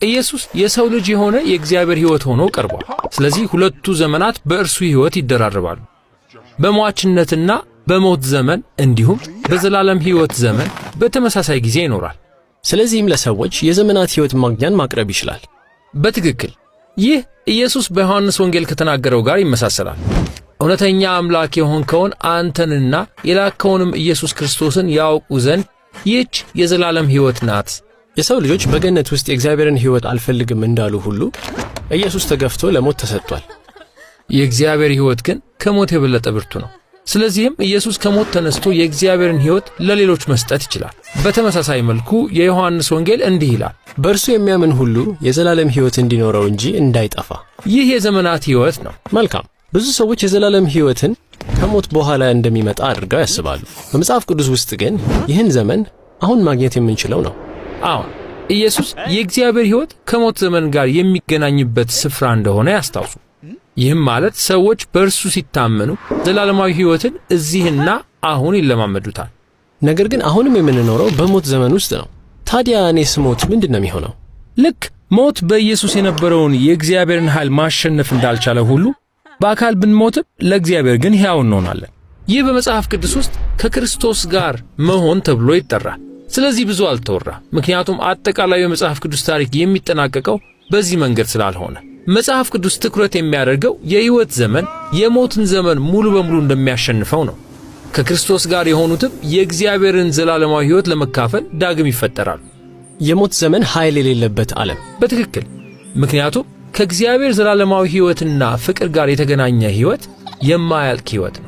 ኢየሱስ የሰው ልጅ የሆነ የእግዚአብሔር ሕይወት ሆኖ ቀርቧል። ስለዚህ ሁለቱ ዘመናት በእርሱ ሕይወት ይደራረባሉ። በሟችነትና በሞት ዘመን እንዲሁም በዘላለም ሕይወት ዘመን በተመሳሳይ ጊዜ ይኖራል። ስለዚህም ለሰዎች የዘመናት ሕይወት ማግኛን ማቅረብ ይችላል። በትክክል። ይህ ኢየሱስ በዮሐንስ ወንጌል ከተናገረው ጋር ይመሳሰላል። እውነተኛ አምላክ የሆንከውን አንተንና የላከውንም ኢየሱስ ክርስቶስን ያውቁ ዘንድ ይህች የዘላለም ሕይወት ናት። የሰው ልጆች በገነት ውስጥ የእግዚአብሔርን ሕይወት አልፈልግም እንዳሉ ሁሉ ኢየሱስ ተገፍቶ ለሞት ተሰጥቷል። የእግዚአብሔር ሕይወት ግን ከሞት የበለጠ ብርቱ ነው። ስለዚህም ኢየሱስ ከሞት ተነስቶ የእግዚአብሔርን ሕይወት ለሌሎች መስጠት ይችላል። በተመሳሳይ መልኩ የዮሐንስ ወንጌል እንዲህ ይላል፣ በእርሱ የሚያምን ሁሉ የዘላለም ሕይወት እንዲኖረው እንጂ እንዳይጠፋ። ይህ የዘመናት ሕይወት ነው። መልካም። ብዙ ሰዎች የዘላለም ሕይወትን ከሞት በኋላ እንደሚመጣ አድርገው ያስባሉ። በመጽሐፍ ቅዱስ ውስጥ ግን ይህን ዘመን አሁን ማግኘት የምንችለው ነው። አዎን፣ ኢየሱስ የእግዚአብሔር ሕይወት ከሞት ዘመን ጋር የሚገናኝበት ስፍራ እንደሆነ ያስታውሱ። ይህም ማለት ሰዎች በእርሱ ሲታመኑ ዘላለማዊ ሕይወትን እዚህና አሁን ይለማመዱታል። ነገር ግን አሁንም የምንኖረው በሞት ዘመን ውስጥ ነው። ታዲያ እኔ ስሞት ምንድን ነው የሚሆነው? ልክ ሞት በኢየሱስ የነበረውን የእግዚአብሔርን ኃይል ማሸነፍ እንዳልቻለ ሁሉ በአካል ብንሞትም ለእግዚአብሔር ግን ሕያው እንሆናለን። ይህ በመጽሐፍ ቅዱስ ውስጥ ከክርስቶስ ጋር መሆን ተብሎ ይጠራል። ስለዚህ ብዙ አልተወራ፣ ምክንያቱም አጠቃላዩ የመጽሐፍ ቅዱስ ታሪክ የሚጠናቀቀው በዚህ መንገድ ስላልሆነ። መጽሐፍ ቅዱስ ትኩረት የሚያደርገው የሕይወት ዘመን የሞትን ዘመን ሙሉ በሙሉ እንደሚያሸንፈው ነው። ከክርስቶስ ጋር የሆኑትም የእግዚአብሔርን ዘላለማዊ ሕይወት ለመካፈል ዳግም ይፈጠራሉ። የሞት ዘመን ኃይል የሌለበት ዓለም። በትክክል፣ ምክንያቱም ከእግዚአብሔር ዘላለማዊ ሕይወትና ፍቅር ጋር የተገናኘ ሕይወት የማያልቅ ሕይወት ነው።